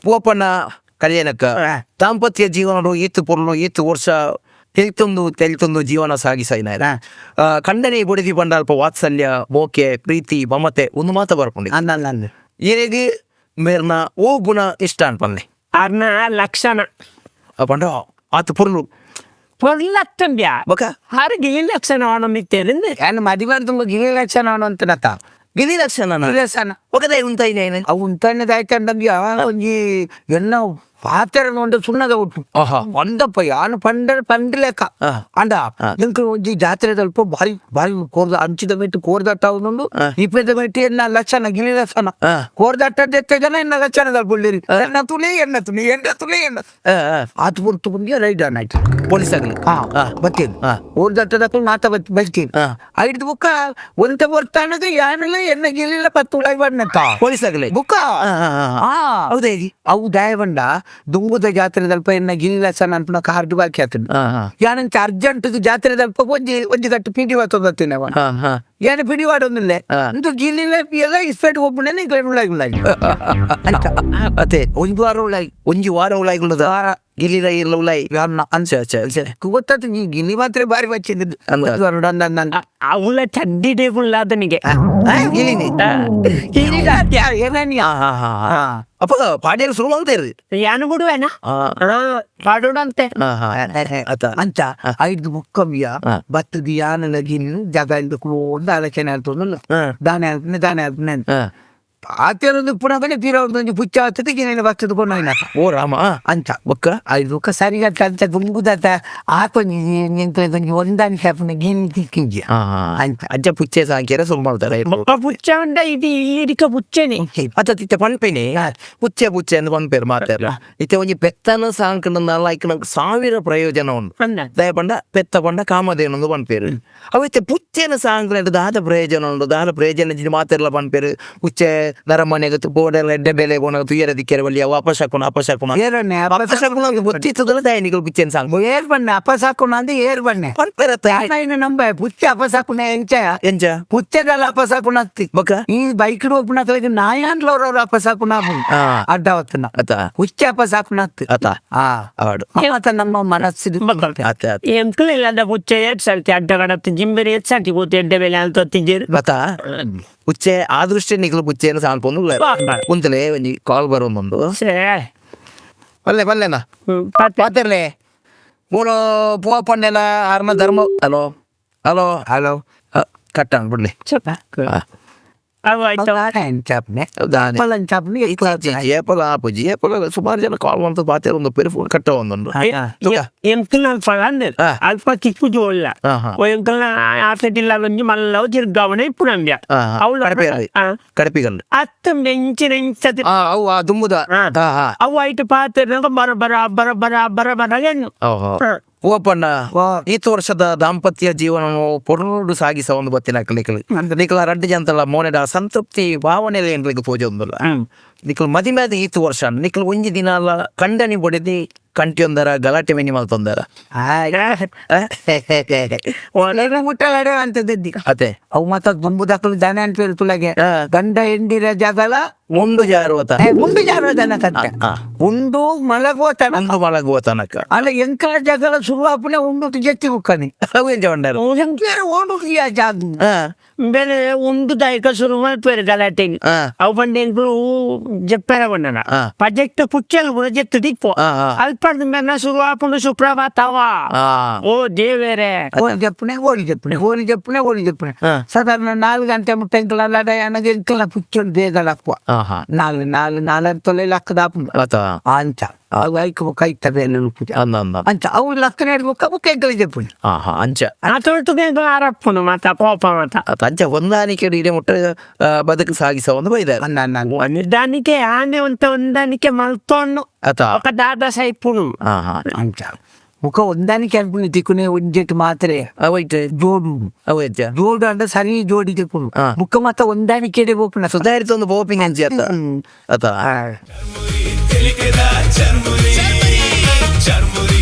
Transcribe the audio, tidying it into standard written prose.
ಪೋಪಣ್ಣ ಕಲ್ಯಾಣಕ್ಕ ದಾಂಪತ್ಯ ಜೀವನಡು ಈತ್ ಪೊರ್ಲು ಈತ್ ವರ್ಷ ತೆಲ್ತೊಂದು ತೆಲ್ತೊಂದು ಜೀವನ ಸಾಗಿಸೈನ ಕಂಡನೆ ಬೊಡೆದಿ ಪಂಡ ಅಲ್ಪ ವಾತ್ಸಲ್ಯ ಮೋಕೆ ಪ್ರೀತಿ ಮಮತೆ ಒಂದು ಮಾತ ಬರ್ಪುಂಡು. ಅಂದ. ಏರೆಗ್ ಮೇರ್ನ ಓ ಗುಣ ಇಷ್ಟ ಅನ್ಪನ್ನೆ? ಅರ್ನ ಲಕ್ಷಣ. ಪಂಡ ಆತ ಪೊರ್ಲು. ಪೊರ್ಲತ್ತಂಬ್ಯಾ. ಬೊಕ? ಹರ್ ಗಿಲಿ ಲಕ್ಷಣ ಆನಂದಿತ್ತೇರಿಂದ. ಯಾನ್ ಮದಿಮೆ ತುಂಬ ಗಿಳಿ ಲಕ್ಷಣ ಅಂತನತ. ಗಿಲಿ ಲಕ್ಷಣ. ಲಕ್ಷಣ. ಒಕದ ಉಂತಾಯಿನ ಏನು? ಅವು ಉಂತಣ್ಣದಾಯ್ತಂಡ ಒಂಜಿ ಎನ್ನ ಪಾತೆರ ಉಂಡು ಸುಣ್ಣದ ಒಟ್ಟು. ಒಂದಪ್ಪ ಯಾನು ಪಂಡ ಪಂಡ ಲೆಕ್ಕ. ಅಂಡ ಎಂಕ್ ಒಂಜಿ ಜಾತ್ರೆ ತಲ್ಪ ಬಾರಿ ಬಾರಿ ಕೋರ್ದ ಅಂಚಿದ ಮೆಟ್ಟು ಕೋರ್ದಟ್ಟ ಉಂಡು. ಇಪ್ಪದ ಮೆಟ್ಟು ಎನ್ನ ಲಕ್ಷಣ ಗಿಳಿ ಲಕ್ಷಣ. ಕೋರ್ದಟ್ಟ ದೆತ್ತ ಜನ ಎನ್ನ ಲಕ್ಷಣ ತಲ್ಪುಳ್ಳಿರಿ ಎನ್ನ ತುಳಿ ಎನ್ನ ತುಳಿ ಎನ್ನ ತುಳಿ ಎನ್ನ ಆತು ಪುರ್ತು ಬಂದು ರೈಡ್ ಆನ್ ಆಯ್ತು. ಪೊಲೀಸ್ ಆಗಲಿ. ಬತ್ತೀನಿ ಓರ್ದಟ್ಟದಕ್ಕೂ ಮಾತ ಬಲ್ತೀನಿ. ಐದು ಬುಕ್ಕ ಒಂತ ಬರ್ತಾನದು ಯಾನೆಲ್ಲ ಎನ್ನ ಗಿಲಿಲ್ಲ ಪತ್ತು ಉಳಾಯಿ ಬಣ್ಣತ್ತ. ಪೊಲೀಸ್ ಆಗಲಿ. ಬುಕ್ಕ ಹೌದಾ ಹೇಗೆ? ಅವು ದಾಯವಂಡ ದುಂಗುದ ಜಾತ್ರೆ ದಲ್ಪ ಎನ್ನ ಗಿಲಿಲಸನ ಅನ್ಪುನ ಕಾರ್ಡ್ ಬಾಕಿ ಆತಂಡು. ಯಾನಂತ ಅರ್ಜೆಂಟ್ ಜಾತ್ರೆ ದಲ್ಪ ಒಂಜಿ ಒಂಜಿ ಕಟ್ಟು ಪಿಡಿ ಬತ್ತೊಂದತ್ತಿನ. ಹಾ ಹಾ ಯಾನ ಪಿಡಿ ವಾಡೊಂದಿಲ್ಲ. ಇಂದು ಗಿಲಿಲ್ಲ ಎಲ್ಲ ಇಸ್ಪೇಟ್ ಒಬ್ಬನೇ ಉಳಾಯಿ ಉಳಾಯಿ ಅಂತ. ಅದೇ. ಒಂದು ವಾರ ಉಳಾಯಿ. ಒಂಜಿ ವಾರ ಉಲಾಯಿಗುಳ್ಳದ ಗಿಲಿಲ ಇಲ್ಲ ಉಲಾಯಿ. ಯಾನ್ನ ಅಚ್ಚ ಅಚ್ಚ ಅಚ್ಚ. ಗೊತ್ತಾಯ್ತು ಈ ಗಿಲಿ ಮಾತ್ರ ಬಾರಿ ಬಚ್ಚಿದ್ದು. ಅಂದ. ಅವಳ ಚಡ್ಡಿ ಟೇಬುಲ್ ಆತನಿಗೆ. ಗಿಲಿನಿ. ಏನೇನಿಯ. ಹಾ ಹಾ ಹಾ ಹಾ ಅಪ್ಪ ಪಾಡ್ಯರು ಶುರು ಮಾಡ್ತಾ ಇರ್ರಿ. ಯಾನು ಬಿಡುವೇನ ಪಾಡೋಡಂತೆ. ಹಾ ಹಾ ಅತ. ಅಂತ ಐದು ಮುಕ್ಕವಿಯ ಬತ್ತದ ಯಾನಲ ಗಿನ್ನು ಜಾಗ ಒಂದು ಆಲೋಚನೆ ಆಗ್ತದಲ್ಲ. ದಾನೆ ಆಗ್ತದೆ ದಾನೆ ಆಗ್ತದೆ ಅಂತ. ಆತೇನೊಂದು ಪುನಃ ತೀರ ಒಂದೊಂದು ಪುಚ್ಚ ಆಗ್ತದೆ ಗಿನ್ನ ಬತ್ತದ ಕೊಂಡೋಯ್ನ. ಓ ರಾಮ. ಅಂತ. ಬೊಕ್ಕ? ಐದು ಬೊಕ್ಕ ಸರಿಗಟ್ಟ ಅಂತ ದುಂಗುದಾತ ಆಕೊಂಜಿ ನಿಂತ ಒಂದಾನಿ ಶಾಪುನ ಗಿನ್ ತಿಕ್ಕಿಂಜಿ. ಹಾ ಹಾ ಅಂತ. ಅಜ್ಜ ಪುಚ್ಚೆ ಸಾಂಕ್ಯರ ಶುರು ಮಾಡ್ತಾರೆ. ಬೊಕ್ಕ ಪುಚ್ಚ ಉಂಡ ಇದು ಈರಿಕ ಪುಚ್ಚನೆ. ಅತ್ತ ತಿತ್ತೆ ಪನ್ಪೇನೆ ಪುಚ್ಚೆ ಪುಚ್ಚೆ ಅಂತ ಪನ್ಪೇರು ಮಾತಾರ. ಇತ್ತೆ ಒಂಜಿ ಪೆತ್ತನ ಸಾಂಕನ ಲೈಕ್ ಸಾವಿರ ಪ್ರಯೋಜನ ಉಂಡು. ಪಂಡ. ದಯ ಪಂಡ ಪೆತ್ತ ಪಂಡ ಕಾಮಧೇನು ಪನ್ಪೇರು. ಅವ ಇತ್ತೆ ಪುಚ್ಚೆನ ಸಾಂಕ್ನ ದಾದ ಪ್ರಯೋಜನ ಉಂಡು? ದಾದ ಪ್ರಯೋಜನ ಇಜ್ಜಿ ಮಾತೆರ್ಲ ಪನ್ಪೇರು. ಪುಚ್ಚೆ ನರಮನೆಗೆ ಬೋಡೆಲ್ಲ ಎಡ್ಡೆ ಬೆಲೆ ಬೋನ ತುಯ್ಯರ ದಿಕ್ಕೆರೆ ಬಲ್ಲಿ ಅವು ಅಪಶಕುನ ಅಪಶಕುನ. ಏರಣ್ಣೆ. ಅಪಶಕುನ ಗೊತ್ತಿತ್ತದಲ್ಲ ದಯನಿಗಳು ಪುಚ್ಚೆನ ಸಾಂಗ್. ಏರ್ ಬಣ್ಣೆ ಅಪ್ಪ ಸಾಕುನ ಅಂದ್ರೆ ಏರ್ ಬಣ್ಣೆ. ಪನ್ಪೇರತ್ತ. ನಂಬ ಪುಚ್ಚೆ ಅಪ್ಪ ಸಾಕುನ ಎಂಚ? ಎಂಚ? ಪುಚ್ಚೆದಲ್ಲ ಅಪ್ಪ ಸಾಕುನ ಅತ್ತಿ. ಬೊಕ್ಕ? ಈ ಬೈಕ್ ಒಪ್ಪುನ ನಾಯಾಂಡ್ಲ ಅವ್ರವ್ರ ಅಪ್ಪ ಸಾಕುನ ಅಡ್ಡ ಹೊತ್ತನ. ಅತ್ತ. ಹುಚ್ಚ ಅಪ್ಪ ಸಾಕುನ ಅತ್ತು. ಅತ್ತ. ಆ ಆಡು. ಆತ ನಮ್ಮ ಮನಸ್ಸಿನ. ಅತ್ತ ಅತ್ತ. ಎಂಕುಲು ಇಲ್ಲದ ಪುಚ್ಚೆ ಏಟ್ ಸರ್ತಿ ಅಡ್ಡ ಕಡತ್ತು ಜಿಂಬರಿ ಏಟ್ ಸರ್ತಿ ಕೂತು ಎಡ್ಡೆ ಬೆಲೆ ಅಂತ ತಿಂಜಿರು. ಬತ್ತ ಪುಚ್ಚೆ ಆ ದೃಷ್ಟಿ ನಿಕ್ಲು ಪುಚ್ಚೆನ ಸಾಂಪೊಂದು. ಉಂತಲೇ ಒಂಜಿ ಕಾಲ್ ಬರೋಂದೊಂದು. ಸೇ. ಬಲ್ಲೆ ಬಲ್ಲೆನಾ ಪಾತೆರ್ಲೆ ಮೂಲು ಪೋಪಣ್ಣೆಲ ಆರ್ನ ಧರ್ಮ. Hello hello. Hello. ಕಟ್ಟಾನ್ ಬಿಡ್ಲಿ. ಅವು ಆಯ್ತು. ಚಾಪ್ನೆ. ದಾನೆ? ಚಾಪ್ನೆ. ಏಪಲ ಆಪುಜಿ ಏಪಲ ಸುಮಾರು ಜನ ಕಾಲ್ ಮಾಡ್ತು ಪಾತೆರ್ ಒಂದು ಪೇರು ಫೋನ್ ಕಟ್ಟ ಒಂದೊಂದು. ಎಂಕುಲು ಅಲ್ಪ ಅಂದೆ. ಅಲ್ಪ ಕಿಕ್ಕುಜು ಒಲ್ಲ. ಹಾ ಹಾ ಎಂಕಲ್ನ ಆಸೆಟಿಲ್ಲ ಒಂಜಿ ಮಲ್ಲ ತಿರ್ಗಾವಣೆ ಇಪ್ಪುನಂದ್ಯ. ಅವಳು. ಕಡಪೆ ಕಡಪಿಗಲ್ಲು. ಅತ್ತ ಮೆಂಚಿನ ಇಂಚ. ಆ ಅವು ಆ ದುಂಬುದ. ಹಾ ಹಾ ಅವು ಐಟ್ ಪಾತೆರ್ನಾಗ ಬರ ಬರ ಬರ ಬರ ಬರ ಬರ ಏನು. ಓಹೋ ಹೂವಪ್ಪಣ್ಣ, ಈತ ವರ್ಷದ ದಾಂಪತ್ಯ ಜೀವನ ಪೊರ್ಲು ಸಾಗಿಸ ಒಂದು ಬತ್ತಿನ ನಿಕಲ್ ನಿಕಲ ರಡ್ಡು ಜಂತಲ ಮೋನೆಡ ಸಂತೃಪ್ತಿ ಭಾವನೆ ಎಂಕ್ಲಿಗೆ ಪೂಜೆ ಒಂದುಲ್ಲ. ನಿಕಲ್ ಮದಿಮೆದ ಈತ ವರ್ಷ ನಿಕಲ್ ಒಂಜಿ ದಿನ ಅಲ್ಲ ಕಂಡನಿ ಬೊಡೆದಿ ಕಂಟಿಯೊಂದರ ಗಲಾಟೆ ಮೆನಿ ಮಲ್ತೊಂದರ? ಮುಟ್ಟಲಾಡೆ ಅಂತದ್ದು. ಅದೇ. ಅವು ಮಾತ ದುಂಬುದಕ್ಕಲು ದನ ಅಂತ ತುಲಗೆ. ಗಂಡ ಎಂಡಿರ ಜಾಗಲ. ಒಂದು ಜಾರುವತ. ಮುಂಡು ಜಾರ ದನ ಕತ್ತ. ಉಂಡು ಮಲಗುವ ತನ. ಒಂದು ಮಲಗುವ ತನಕ. ಅಲ್ಲ ಎಂಕಲ ಜಾಗಲ ಶುರು ಉಂಡು ಜೆತ್ತಿ ಮುಕ್ಕನಿ. ಅವು ಎಂಚ ಪಂಡರು? ಎಂಕ್ಲೇರ ಓಡು ಜಾಗ. ಬೇರೆ ಒಂದು ದಾಯಕ ಶುರು ಮಲ್ಪೇರು ಗಲಾಟೆ. ಅವು ಪಂಡ ಎಂಕುಲು ಜಪ್ಪೆರ ಪಂಡನ. ಪಜೆಕ್ಟ್ ಪುಚ್ಚಲ್ ಪೂರ ಜೆತ್ತು ದಿಪ್ಪು. ಹಾ, ಹಾ. ಅಲ್ಪರ್ದ ಮೇನ ಶುರು ಆಪುಂಡು ಸುಪ್ರಭಾತವ. ಓ ದೇವೇರೆ. ಓಲಿ ಜಪ್ಪುನೆ ಓಲಿ ಜಪ್ಪುನೆ ಓಲಿ ಜಪ್ಪುನೆ ಓಲಿ ಜಪ್ಪುನೆ. ಸಾಧಾರಣ 4 ಗಂಟೆ ಮುಟ್ಟ ಎಂಕಲ ಲಡಾಯಿ ಎಂಕಲ ಪುಚ್ಚಲ್ ಬೇಗ ಲಕ್ಕುವ. ಹಾ ಹಾ ನಾಲ್ ನಾಲ್ ನಾಲ್ಕು ತೊಲೆ ಲಕ್ಕದಾಪುಂಡು. ಅತ. ಅಂಚ ಅವು ಐಕ್ ಬೊಕ್ಕ ಐತದೆ ನೆನಪು. ಅಂದ ಅಂದ. ಅಂಚ ಅವು ಲಕ್ಕನೆ ಬೊಕ್ಕ ಬೊಕ್ಕ ಎಂಕಲ ಜಪ್ಪುನೆ. ಹಾ ಹಾ ಅಂಚ. ಆತೊಟ್ಟು ಎಂಕುಲು ಆರಪ್ಪುನು ಮಾತ ಕೋಪ ಮಾತ. ಅತ ಅಂಚ ಹೊಂದಾಣಿಕೆ ಇಡೀ ಮುಟ್ಟ ಬದುಕು ಸಾಗಿಸ ಒಂದು ಬೈದಾರೆ. ಅನ್ನ ಅನ್ನ. ಹೊಂದಾಣಿಕೆ ಆನೆ ಅಂತ ಹೊಂದಾಣಿಕೆ ಮಲ್ತೊಂಡು. ಅತ. ఒక ದಾದ ಸೈಪುನು. ಹಾ ಹಾ ಅಂಚ ಮುಖ ಹೊಂದಾಣಿಕೆ ಅನ್ಪುನಿ ತಿಕ್ಕುನೆ ಒಂಜೆಟ್ ಮಾತ್ರೆ. ಅವೈಟ್. ಜೋಡು. ಅವು ಎಂಚ? ಜೋಡು ಅಂದ್ರೆ ಸರಿ ಜೋಡಿ ತಿಕ್ಕುನು. ಮುಖ ಮಾತ ಹೊಂದಾಣಿಕೆ ಬೋಪುನ. ಸುಧಾರಿತ ಒಂದು ಬೋಪಿಂಗ್ ಅಂಚಿ ಅತ್ತ ಅತ. ತೆಲಿಕೆದ ಚರ್ಮುರಿ ಚರ್ಮುರಿ.